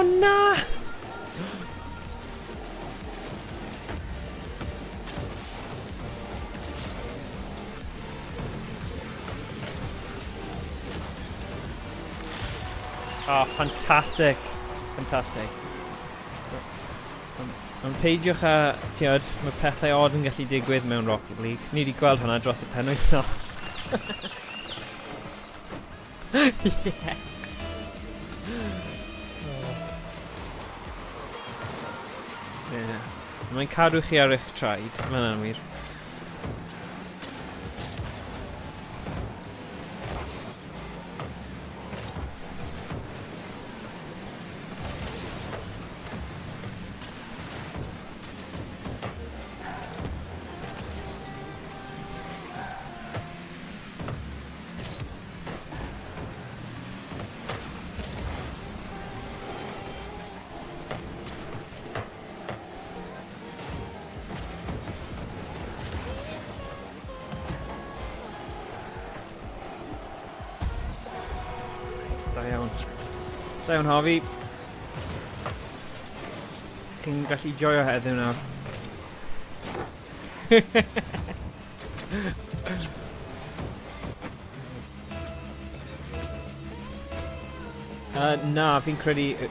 Oh na! Oh, fantastic. Fantastic. Ond peidiwch â, tiod, mae pethau odd yn gallu digwydd mewn Rocket League. Ni wedi gweld hwnna dros y penwythnos. yeah. Yeah. Mae'n cadw chi ar eich traed, mae hwnna'n wir. Nice, da iawn. Da iawn, Harvey. Chi'n gallu joio heddiw nawr. Na, fi'n credu...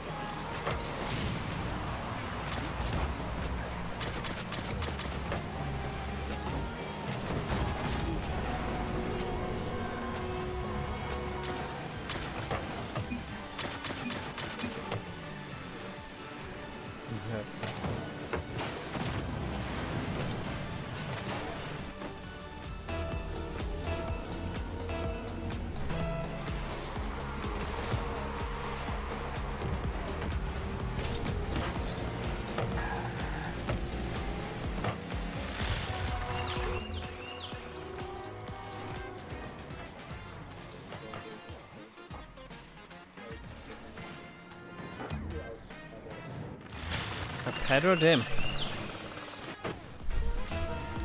A 4-0.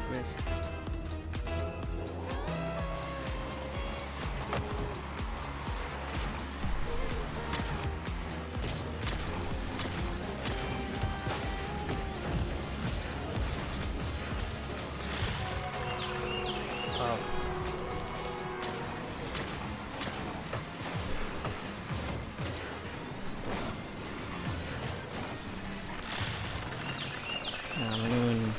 Gwych. Oh. Na, maen nhw'n...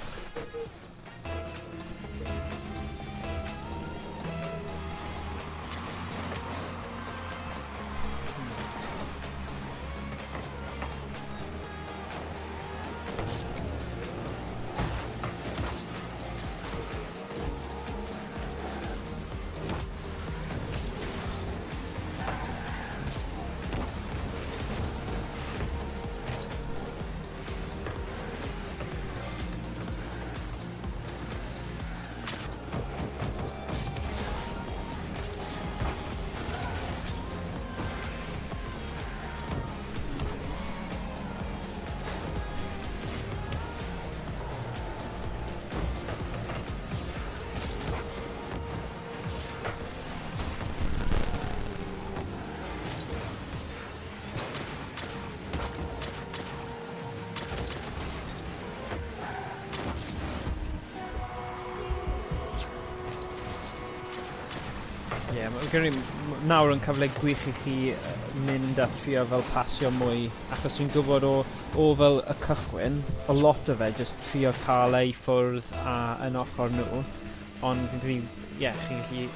Ie, yeah, mae gen i nawr yn cyfle gwych i chi mynd a trio fel pasio mwy, achos fi'n gwybod o, o fel y cychwyn, o lot o fe jyst trio cael ei ffwrdd a yn ochr nhw, ond fi'n credu, ie, yeah, chi'n gallu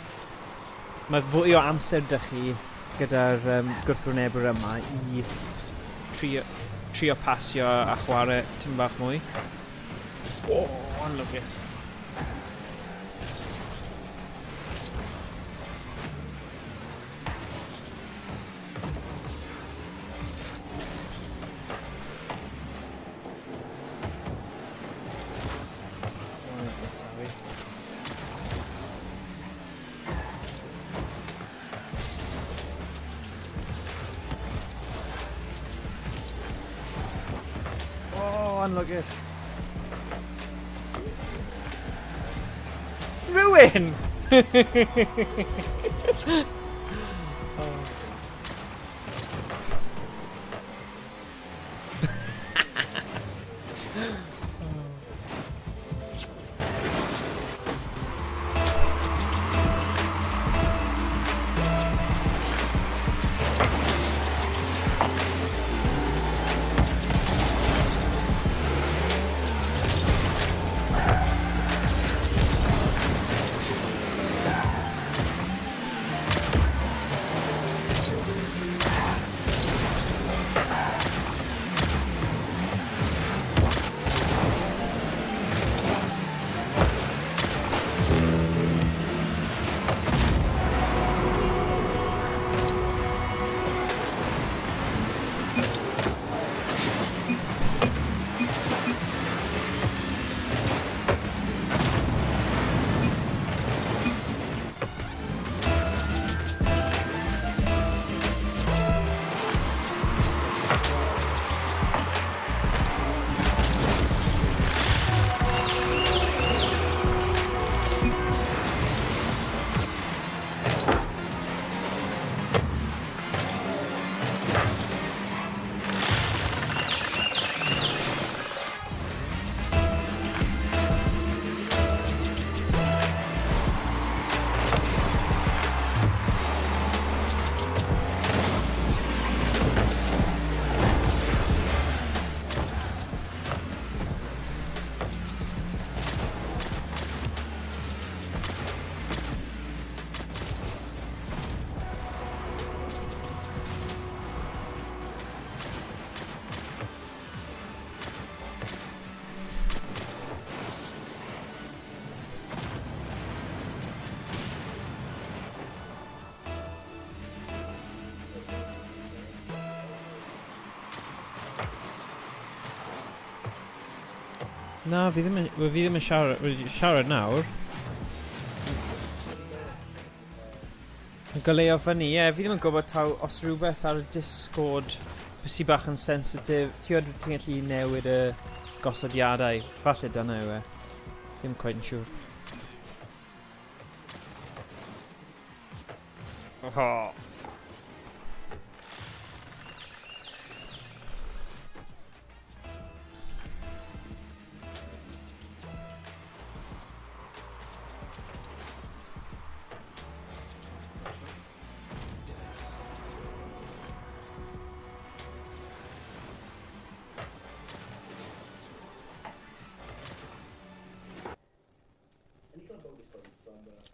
Mae fwy o amser 'da chi gyda'r um, gwrthwynebwyr yma i trio, trio pasio a chwarae tyn bach mwy. O, oh, anlwcus. Sorry. Oh, anlwcus. Rhywun! oh. Na, fi ddim yn, fi ddim yn siarad, wedi siarad nawr. Goleuo fyny, ie, yeah, fi ddim yn gwybod taw os rhywbeth ar y Discord sy'n bach yn sensitif, ti'n gwybod ti'n gallu newid y gosodiadau, falle dyna yw e. Ddim quite yn siŵr. Oh.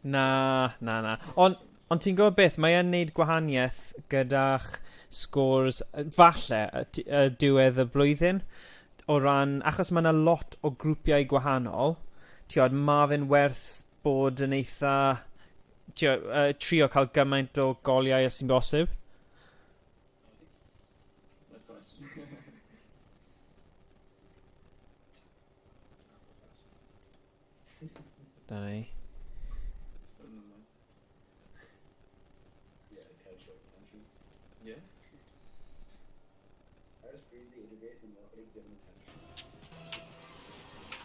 Na, na, na. Ond on ti'n gwybod beth, mae e'n neud gwahaniaeth gyda'ch scores, falle, y diwedd y blwyddyn, o ran, achos mae yna lot o grwpiau gwahanol, ti'n mae fe'n werth bod yn eitha, ti'n trio cael gymaint o goliau as sy'n bosib. Dyna ni.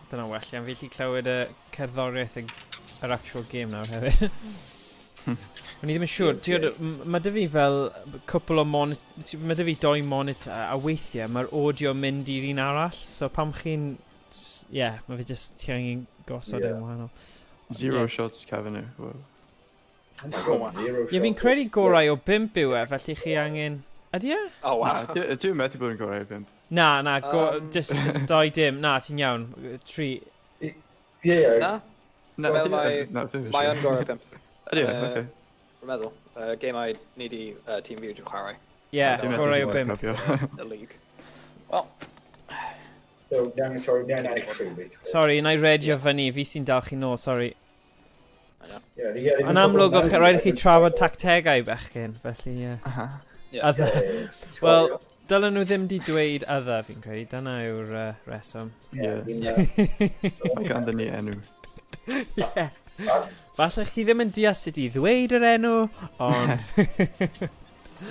Dyna well iawn. Fi 'llu clywed y cerddoriaeth y, yr actual game nawr hefyd. O'n i ddim yn siŵr. Ti'n gwybod, mae 'da fi fel cwpl o mon... Mae 'da fi doi monitor a weithiau mae'r audio mynd i'r un arall. So pam chi'n... Ie, yeah, mae fi just ti angen gosod e'n wahanol. Zero shots Kavanagh. Wow. Oh my God, zero Ie, fi'n shots. credu gorau o bump yw e, felly chi angen... Ydy e? Oh, wow. Na, dwi'n methu bod yn gorau o bump. Na, na, go, just dau dim. Na, ti'n iawn. Tri. Ie, ie. Na, Na, Wel, dwi'n mae yn gorau pump. Ydy e, Yy, oce. Rwy'n meddwl. Gemau ni di tîm fi wedi chwarae. Ie, Dwi'n methu gorau o bod yn bump. cofio. Y league. Wel, So, ni angen, sorry, ni angen ennill tri, basically. Sorry, na i redio fyny, fi sy'n dal chi nôl, sorry. Ie, ni- ie, ni- Yn amlwg, o'ch rhaid i chi trafod tactegau bechgyn, felly ie. Aha. Ie. Other. Ie, ie, ie. Wel, dylen nhw ddim di dweud other, fi'n credu. Dyna yw'r reswm. Ie, Ie. fi'n, Mae ganddyn ni enw. Ie. Falle chi ddim yn deall sut i ddweud yr enw, ond...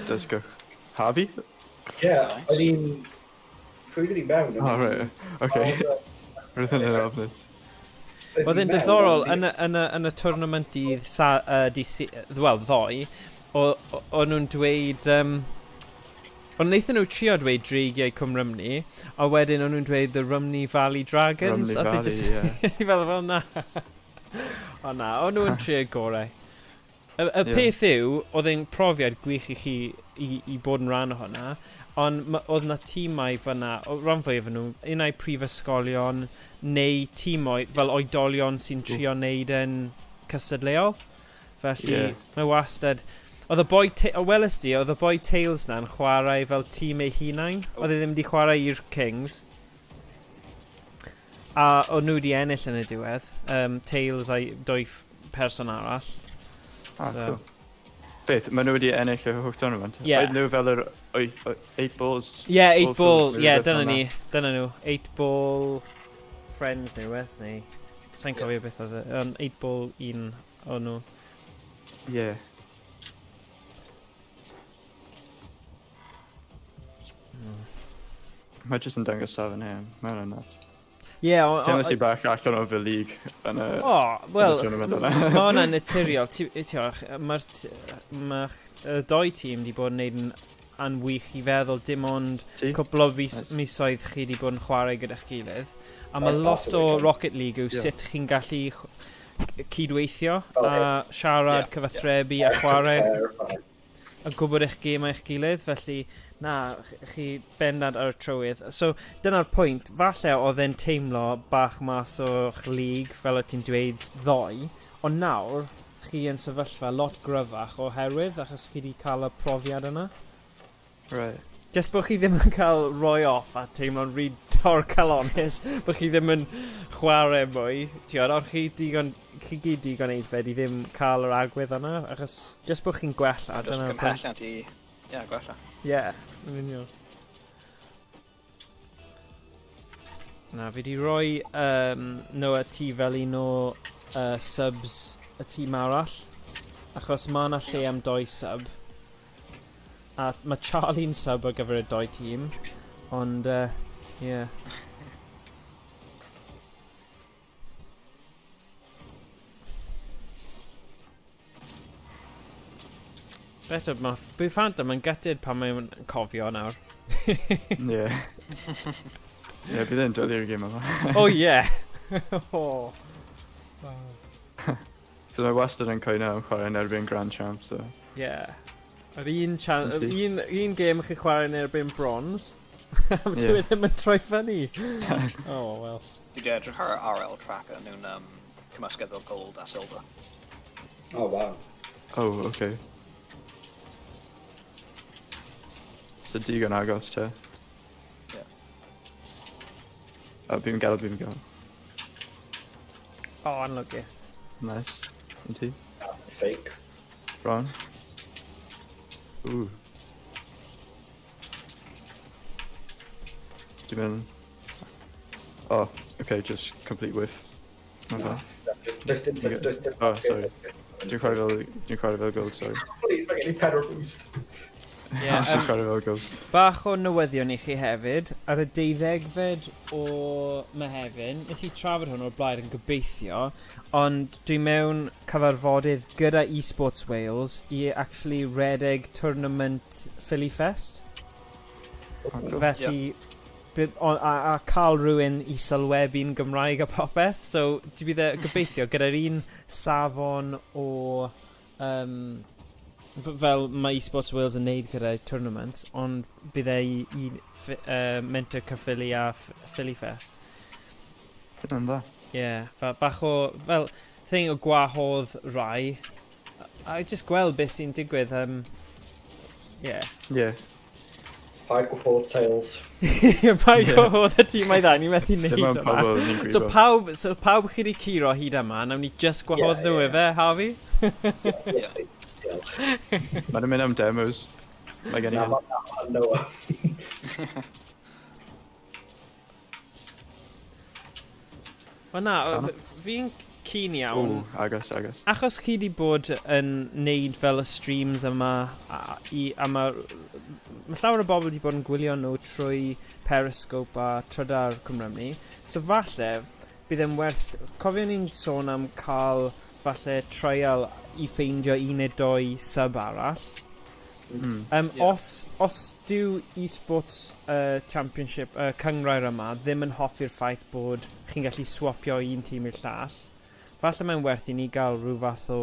Dysgwch. Harvey? Ie, oedd hi'n... Pwy oedd hi mewn? Oh, right. Okay. Roedd hynny'n ofnus. Oedd e'n diddorol, yn y, yn y, yn y tournament dydd, sa, di, wel, ddoe, o nhw'n dweud... Ond wnaethon nhw trio dweud Dreigiau Cwm Rhymni, a wedyn o'n nhw'n dweud The Rhymney Valley Dragons. Rhymney a they Valley, just, ie. Fel, fel na. O na, o'n nhw'n trio gorau. Y, y Ie. peth yw, oedd e'n profiad gwych i chi i bod yn rhan o hwnna, ond oedd na tîmau fyna, o ran fwyaf nhw, unai prifysgolion neu tîmau fel oedolion sy'n trio neud yn cystadleuol. Felly, mae wastad... Oedd y boi, o welys di, oedd y boi Tails na'n chwarae fel tîm ei hunain. Oedd e ddim wedi chwarae i'r Kings. A o'n nhw wedi ennill yn y diwedd. Tails a'i dwy person arall. Ah, So- cool. Beth, maen nhw wedi ennill y holl tournament? Ie. Oedd nhw fel yr 8 balls? Ie, yeah, 8 Ball ball, ie, yeah, rhywbeth dyna fel 'na. ni, dyna nhw. 8 ball friends neu rhywbeth, neu... Sa'n cofio beth oedd e, ond 8 ball un o'n nhw. Ie. Mae jyst yn dangos safon hen. Mae hwnna'n nuts. Ie, Teimlo si bach allan o fy league yn y... O, wel, yn y tournament yna. mae hwnna'n naturiol. Mae'r y doi tîm wedi bod yn neud yn anwych i feddwl, dim ond Ti? cwpl o Nice. misoedd chi wedi bod yn chwarae gyda'ch gilydd. A mae Nice lot pass o away, Ken. Rocket League yw Ie. sut chi'n gallu cydweithio Fel a siarad, Ie, ie. cyfathrebu a chwarae Terrifying. a gwybod eich gêm eich gilydd, felly na, chi bendant ar y trywydd. So, dyna'r pwynt, falle oedd e'n teimlo bach mas o'ch league, fel o ti'n dweud ddoe, ond nawr, chi yn sefyllfa lot gryfach oherwydd, achos chi wedi cael y profiad yna. Right. Just bod chi ddim yn cael roi off a teimlo'n rhy torcalonnus, bod chi ddim yn chwarae mwy, ti'n ond chi digon, chi gyd digon aeddfed i ddim cael yr agwedd yna, achos just bod chi'n gwella, Just dyna'r pwynt. cymhelliant i... Ie, gwella. Ie, yn union. Na, fi di roi Noah ti fel un o subs y tîm arall. Achos mae yna lle am doi sub. A mae Charlie'n sub ar gyfer y doi tîm. Ond, yeah. Better, mae Blue Phantom yn gutted pan mae'n cofio nawr. Ie. Ie, bydd e'n dod i'r gêm yma. Oh yeah! Oh. Wow. So mae wastad yn cwyno am chwarae yn erbyn Grand Champ, so... Yeah. Yr un, chan Yndi. un gêm chi chwarae yn erbyn bronze. Am dyw e ddim yn troi fyny. Oh, well. Dwi wedi edrych ar RL Tracker, nhw'n cymysgedd o gold a silver. Oh, wow. Oh, okay. So digon agos te. Yeah. O, fi'n gael, fi'n gael. Oh, anlwcus. Nice. Un ti? Fake. Ron? Ooh. Dwi'n mynd... Oh, okay, just complete whiff. Ma' Na. fe. Does dim... Does dim... Oh, sorry. Dwi'n chwarae fel... Dwi'n chwarae fel gold, sorry. Please, mae gen i pedwar boost. Yeah, Dwi'n chwarae fel gold. Bach o newyddion i chi hefyd, ar y 12fed o Mehefin, nes i trafod hwn o'r blaen yn gobeithio, ond dwi mewn cyfarfodydd gyda Esports Wales i actually redeg tournament Philly Fest. Felly, bydd, a cael rhywun i sylwebu'n Gymraeg a popeth, so dwi bydd e gobeithio gyda'r un safon o fel mae Esports Wales yn neud gyda tournament, ond bydd e i Menter Caerffili a Philly Fest. Hynna'n dda. Ie, yeah, fel bach o, fel thing o gwahodd rai, a just gweld beth sy'n digwydd, yeah. Ie. Paid gwahodd Tails. Paid Ie. gwahodd y tîm dda, ni'n methu neud Dim ond hwnna. pobl ni'n So gwybod. pawb, so pawb chi wedi curo hyd yma, nawn ni just gwahodd Ie, nhw ie. efe, Harvey? Yeah. Diolch. Mae'n mynd am demos. Mae gen i Na, hyn. ma' Noah. Wel na, Cano? fi'n keen iawn. Ooh, agos, agos. Achos chi wedi bod yn neud fel y streams yma, a ma llawer o bobl wedi bod yn gwylio nhw trwy Periscope a Trydar Cymru. So falle, bydd e'n werth... Cofio ni'n sôn am cael falle trial i ffeindio un neu doi sub arall. Ie. Os dyw eSports Championship cynghrair yma ddim yn hoffi'r ffaith bod chi'n gallu swapio un tîm i'r llall, falle mae'n werth i ni gael rhyw fath o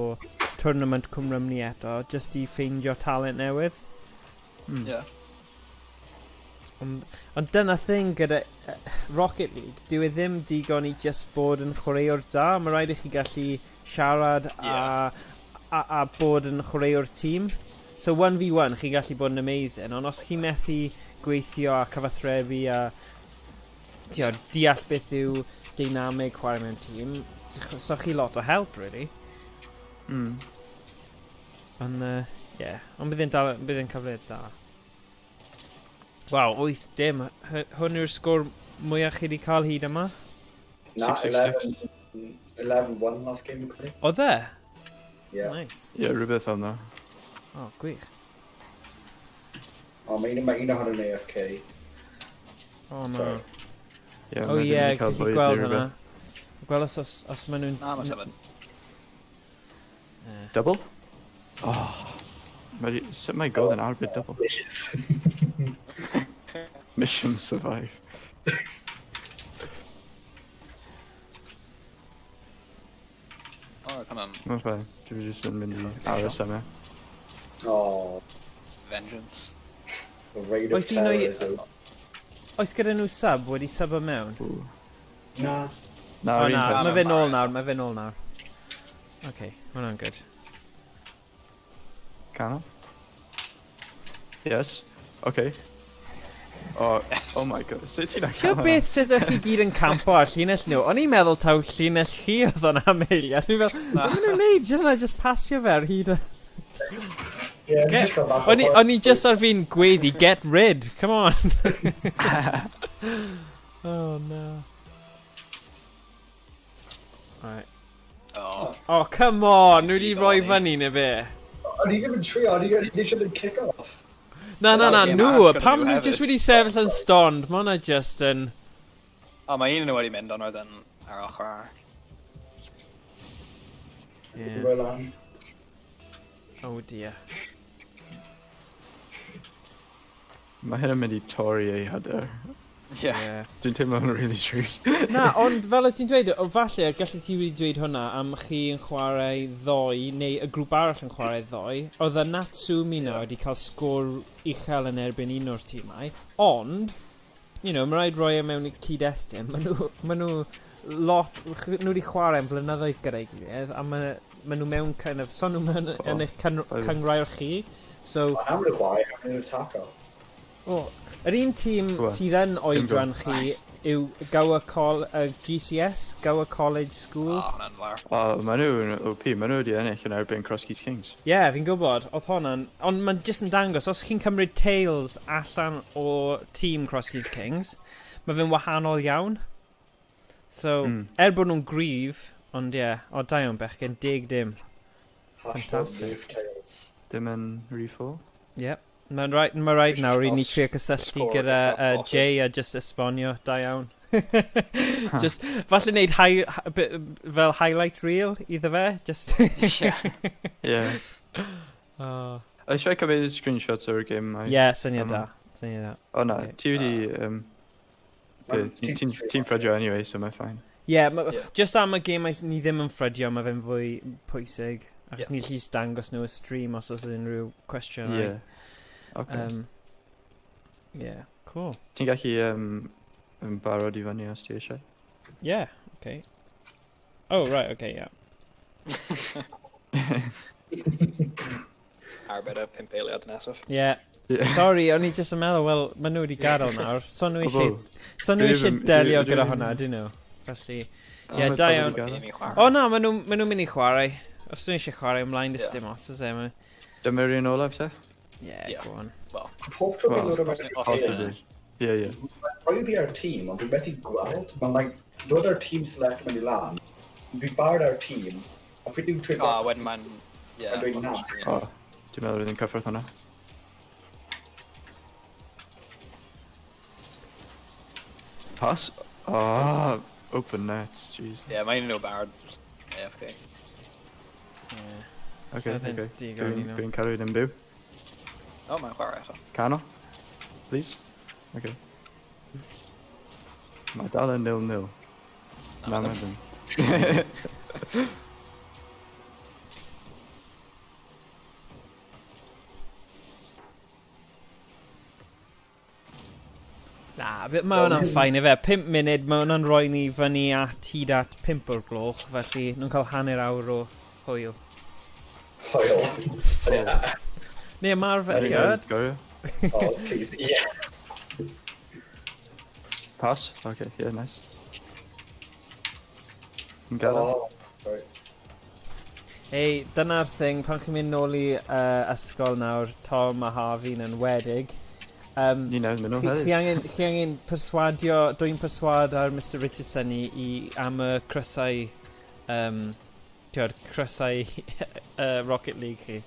tournament Cymrymni eto, just i ffeindio talent newydd. Yeah. Ond dyna thing gyda Rocket League, dyw e ddim digon i just bod yn chwaraewr da, mae rhaid i chi gallu siarad a bod yn chwaraewr tîm. So 1v1, chi'n gallu bod yn amazing, ond os chi'n methu gweithio a cyfathrebu a tio, deall beth yw dynamig chwarae mewn tîm, so chi lot o help, really. Ond, yeah, ond bydd e'n cyfle da. Waw, 8-0. Hwn yw'r sgôr mwyaf chi wedi cael hyd yma? Na, Six, six, six. 11, 11-1 last game, fi'n credu. Oedd e? Yeah. Nice. Ie, rhywbeth fel yna. O, oh, gwych. O, mae un ohonyn AFK. O, no. Sorry. Ie, O mae ie, ddim wedi cael gallu bwyd gweld neu hwnna. rhywbeth. Gweld os maen nhw'n... Na, mae seven. Double? Oh. Sut mae gold yn arbed double? Mission survive. O, oedd hwnna'n Mae'n fine. Dwi jyst yn mynd i aros yma. Oh, vengeance. the reign of Oes un o'i- terror is over. Oes gyda nhw sub wedi sub mewn? Ooh. Na. Na, O yr un na, peth. mae fe nôl nawr, mae fe nôl nawr. Oce, hwnna'n good. Canol? Yes. Okay. Oh, oh my God. Sut ti'n Ti'n cael beth sydd ydych chi gyd yn campo ar llinell nhw? O'n i'n meddwl taw llinell chi oedd o'n am eiliad. Dwi'n fel, beth maen nhw'n neud? Jyna just pasio fe ar hyd y... Yeah, just cael bach o O'n i just ar fi'n gweiddi, "Get rid, come on." Oh no. Oh. Oh, come on! Nhw wedi rhoi fyny neu be? O'n i ddim yn trio, o'n i eisiau mynd kick-off. Na, na, na, nhw! Pam nhw jyst wedi sefyll yn stond? Mae hwnna just yn... O, mae un nhw wedi mynd, ond roedd yn ar ochr arall. Yeah. Oh dear. Mae hyn yn mynd i torri ei hyder. Yeah. Yeah. Dwi'n teimlo yn really true. Na, ond fel o ti'n dweud, o falle, gallu ti wedi dweud hwnna am chi yn chwarae ddoe, neu y grŵp arall yn chwarae ddoe, oedd y Natsumi na wedi cael sgôr uchel yn erbyn un o'r tîmau, ond, mae rhaid rhoi e mewn i cyd-destun, maen nhw, ma nhw lot, nhw wedi chwarae am flynyddoedd gyda'i gilydd, a maen ma nhw mewn kind of, so nhw mewn yn eich cynghrair chi, so... Am nhw chwarae, am nhw taco. O, yr un tîm sydd yn oedran chi yw Gower Col GCS, Gower College School. O, hwnna'n lawr. O, maen nhw'n OP, maen nhw wedi ennill yn erbyn Cross Keys Kings. Ie, yeah, fi'n gwybod, oedd hwnna'n... Ond mae'n jyst yn dangos, os chi'n cymryd Tails allan o tîm Cross Keys Kings, mae fe'n wahanol iawn. So, er bod nhw'n gryf, ond ie, yeah, o da iawn bechgyn, 10-0. Fantastic. Dim yn rhif. Yep. Mae'n rhaid, ma rhaid nawr i ni trio cysylltu gyda Jay a just esbonio, da iawn. Just, falle wneud fel highlight reel iddo fe, just... Yeah. Oh. Eisiau cymryd screenshots o'r game? Yeah, syniad da. Syniad da. O na, ti wedi... Ti'n ffrydio anyway, so mae'n fine. Yeah, just am y gemau ni ddim yn ffrydio, mae fe'n fwy pwysig. Achos ni'n gallu dangos nhw y stream os oes unrhyw cwestiwn. Yeah. Okay. Yeah, cool. Ti'n gallu yn barod i fyny os ti eisiau? Yeah, okay. Oh, right, okay, yeah. Arbed y 5 eiliad nesaf. Yeah. Yeah. Sorry, o'n i jyst yn meddwl, wel, maen nhw wedi gadael nawr. So nhw eisiau delio gyda hwnna, dyn nhw. Felly, ie, da iawn. O na, maen nhw'n mynd i chwarae. Os nhw eisiau chwarae ymlaen, dys dim ots, oes e. Dyma'r un olaf, te? Yeah, go on. Well, Pob tro fi'n dod o'r Ie, ie. Rhoi fi ar tîm, ond dwi'n methu gweld. Mae'n like, dod ar tîm select mynd i lan. Dwi'n barod ar tîm, a pryd dwi'n trio... O, wedyn mae'n... Ie. Dwi'n na. O, dwi'n meddwl roedd hi'n cyffwrdd hwnna. Pass? Oh, open nets, jeez. Ie, mae'n nhw barod. AFK. Yeah. Okay, okay. Dwi'n cadw ddim byw. O, mae'n chwarae eto. Canol? Please? Okay. Mae dal yn 0-0. Na, mae ddim. Na, mae hwnna'n fine ife. 5 munud, mae hwnna'n rhoi ni fyny at hyd at 5 o'r gloch, felly nhw'n cael hanner awr o hwyl. Hwyl. Neu ymarfer, ti'n gwybod? Oh, please, yeah. Pass? Okay, yeah, nice. Yn gadael. Oh, sorry. Ei, dyna'r thing, pan chi'n mynd nôl i ysgol nawr, Tom a Harvey'n enwedig. Ni newydd mynd nôl hefyd. Chi angen perswadio, dwi'n perswad ar Mr Richardson i am y crysau, ti'od, crysau Rocket League chi.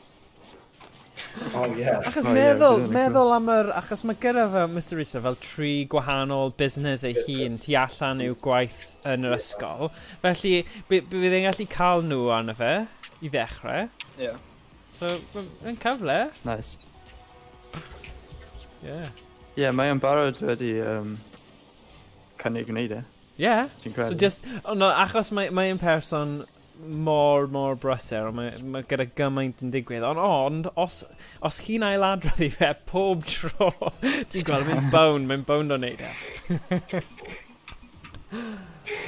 Oh, yeah. Achos Oh, yeah, meddwl, bydd hynny'n meddwl am yr... Achos mae gyda fe Mr Richardson fel tri gwahanol busnes ei hun tu allan i'w gwaith yn yr ysgol. Felly, bydd e'n gallu cael nhw arno fe i ddechrau. Yeah. So, mae'n cyfle. Nice. Yeah. Yeah, mae o'n barod wedi cynnig gwneud e. Yeah. Ti'n credu? So just, oh no, achos mae yn person mor, mor brysur, ond mae gyda gymaint yn digwydd. Ond os chi'n ailadrodd i fe pob tro, ti'n gweld, mae'n bownd o wneud e.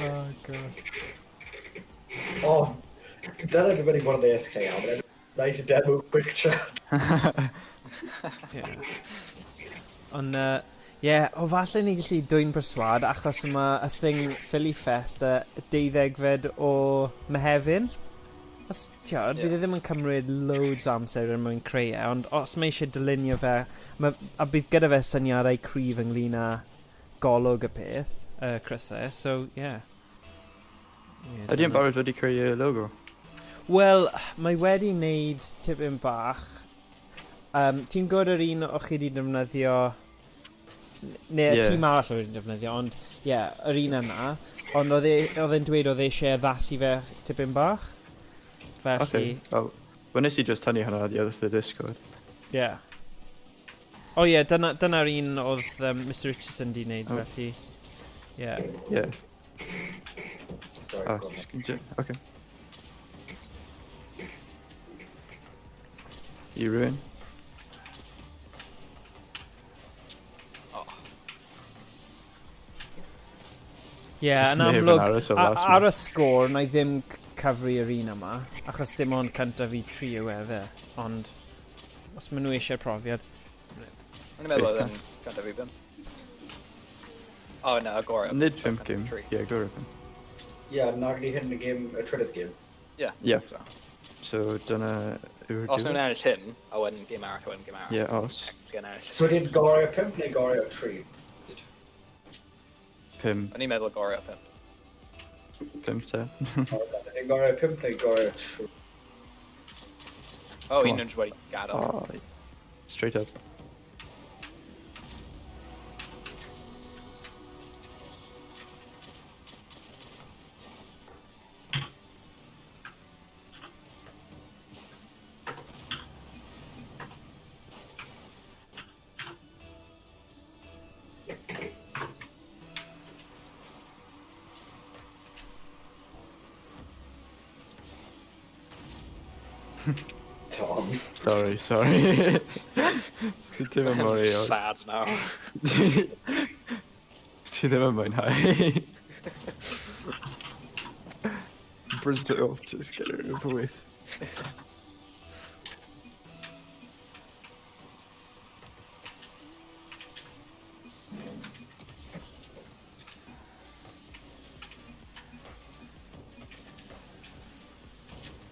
Oh, God. Oh, dyna fi wedi bod yn AFK am. Nice demo quick chat. Yeah. Ond, ie, o falle ni gallu dwyn perswad achos mae y thing Philly Fest y 12fed o Mehefin. Os, ti'n bydd e ddim yn cymryd loads o amser er mwyn creu e, ond os mae eisiau dylunio fe, a bydd gyda fe syniadau cryf ynglyn â golwg y peth, y crysau, so, yeah. Yeah, Ydy yn barod wedi creu y logo? Wel, mae wedi wneud tipyn bach. Ti'n gwybod yr un o'ch chi wedi defnyddio... Neu y tîm arall oedd wedi defnyddio, ond ie, yeah, yr un yna. Ond oedd e'n dweud oedd e eisiau addasu fe tipyn bach. Felly... Okay. Oh, well, nes i just tynnu hwnna oddi wrth y Discord. Ie. Yeah. O ie, yeah, dyna'r dyna un oedd Mr Richardson di wneud, oh. Felly... Ie. Yeah. Yeah. Sorry, Oh, go on. just, okay. You ruin? Oh. Ie, yeah, Does yn neb yn amlwg, aros o last ar y sgôr, na i ddim cyfri yr un yma, achos dim ond cyntaf i tri yw e fe, ond os maen nhw eisiau profiad. O'n i'n meddwl oedd yn cyntaf i bum. O, na, gorau. Nid pump gêm. Tri. Ie, gorau pump. Ie, nag ni hyn y gêm, y trydydd gêm. Ie. Ie. So. So dyna yw'r Os nhw'n diwedd. ennill hyn, a wedyn gêm arall, a wedyn gêm arall. Ie, os. Technically yn ennill. So ydy'n gorau o 5 neu gorau o 3? Pum. O'n i'n meddwl gorau o pump. Pump te. Ydy'n gorau o 5 neu gorau o 3? O, Come un on. nhw'n wedi gadael. Oh, straight up. Tom. Sorry, sorry. Ti ddim yn mor eog. Sad now. Ti ddim yn mwynhau. Brazil, just get it over with.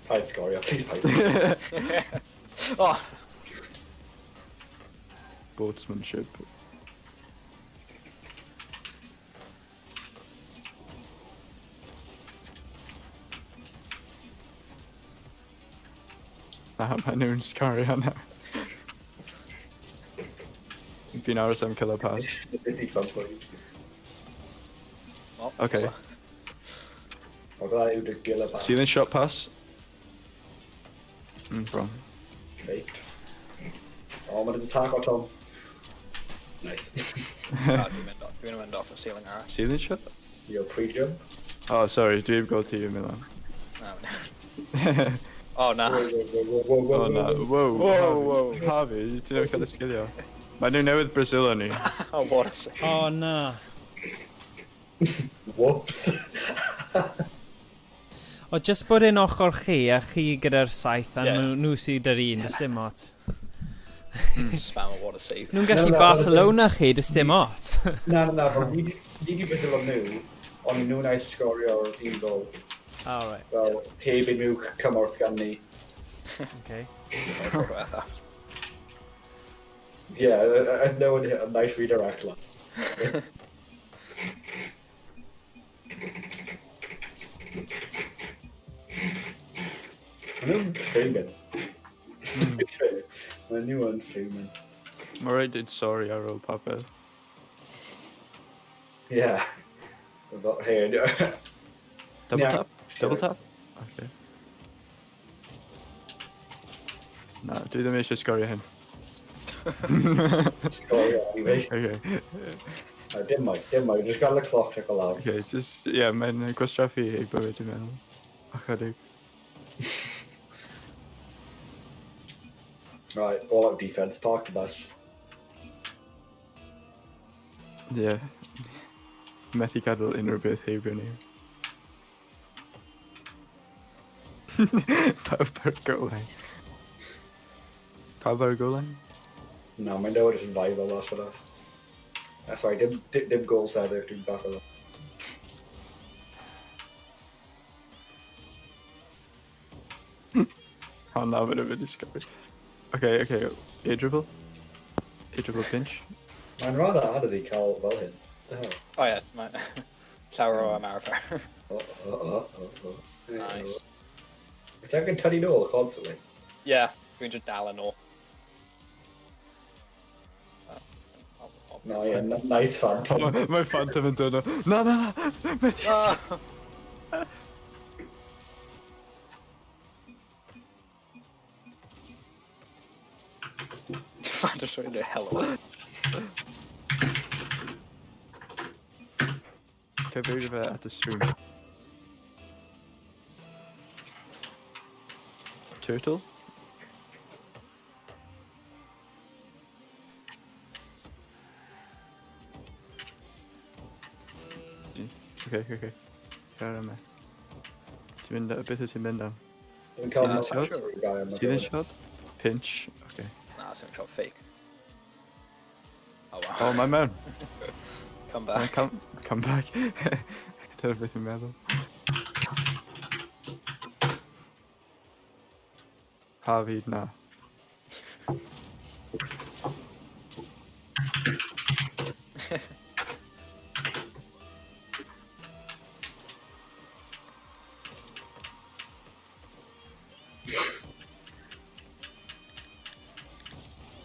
Paid sgorio, please paid. Oh, Boatsmanship. Na, mae nhw'n sgorio nawr. Fi'n aros am killer pass. Ydy bump well, Okay. O, gyda yw dy gila bach. Ceiling shot pass. Wrong. Faked. O, mae'n dod taco, Tom. Nice. Oh, dwi'n mynd off y ceiling arall. Ceiling shot? Your pre-jump. Oh, sorry, dwi'n gweld ti yn Milan. No, no. Oh, na. Whoa, whoa, whoa, whoa, whoa, Oh na, whoa. whoa, Whoa, whoa. Harvey, ti'n newydd cael y sgilio. Mae nhw newydd Brazil ni. Oh, what a save. O, na. Whoops. O, just bod e'n ochr chi, a chi gyda'r saith, a Ie. nhw sydd gyda'r un, does dim ots. Spam a what a save. Nhw'n gallu Na, na, Barcelona chi, does dim ots. Na, na, na, fel ni di Brazil o'n nhw, ond nhw'n naeth sgorio'r un gol. All right, Fel, heb unrhyw cymorth gan ni. okay. Tro diwetha. Yeah, I no one hit a nice redirect line. Maen nhw'n fuming. Maen nhw yn fuming. Mae rhaid dweud sorry ar ôl popeth. Yeah. Fel, hey, Double Yeah. tap? Double tap? Okay. Na, dwi ddim eisiau sgorio hyn. Sgorio anyway. Okay. No, dim mwy, dim mwy. Just gael y clock tick o lawr. Okay, just, yeah, mae'n gwastraffu ei bywyd, dwi'n meddwl. Ychydig. Right, all out defense, park the bus. Yeah. Methu gadael unrhyw beth heibio ni. Pawb ar goal line. Pawb ar goal line? No, mae'n dod yn viral mas fyna. Sorry, dim goal sefyll, dwi'n bach o. O na, mae'n mynd i sgori. Okay, okay, A dribble? A dribble pinch? Mae'n rather anodd i cael fel hyn. The hell? O ie, mae llawer o ymarfer. Oh. Nice. Ti angen tynnu nôl constantly. Yeah, dwi'n just dal yn ôl. No, yeah, nice Phantom. Oh, mae Phantom yn dod o. Na, na, na! Methu. Ah! Phantom trying to hell of Cyfeirio fe at y stream. Turtle? Okay. Siarad yma. Ti'n mynd, beth wyt ti'n mynd am? Dwi'n cael Ti'n my shot? guy on my Ti'n yn shot? Pinch? Okay. Na, sy'n shot fake. Oh wow. Oh, mae mewn. Come Mae'n back. come back. Dyna beth i'n meddwl. Ha fi, na.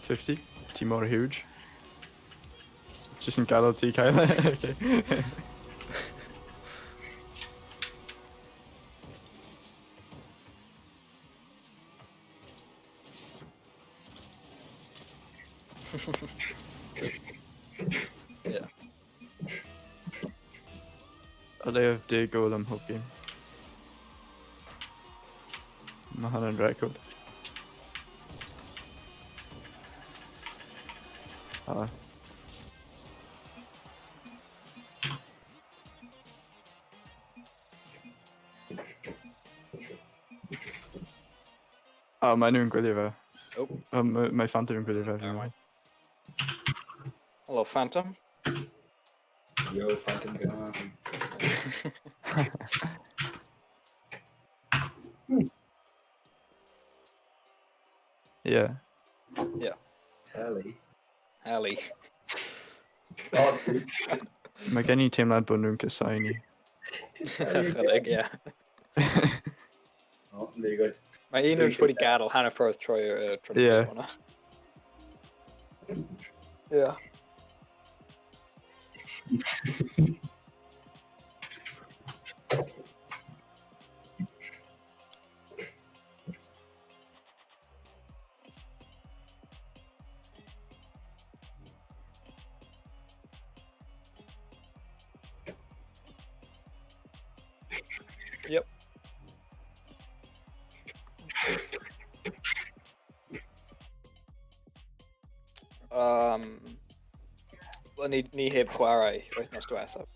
50? Ti mor huge. Just yn gadael ti cael e. Okay. Yeah. O leiaf 10 gol am pob game. Mae hwnna'n record. A. O, mae nhw'n gwylio fe. Oh. O, mae Phantom yn gwylio fe. Never mind. Hello, Phantom. Yo, Phantom Gun. Ie. Ellie. Ellie. Oh, Mae gen i teimlad bod nhw'n casau ni. Chydig, ie. Oh, there you go. Mae un nhw'n wedi gadael hanner ffordd trwy trwy'r Ie. hwnna. Ie. Yep. Wel, ni heb chwarae wythnos diwethaf.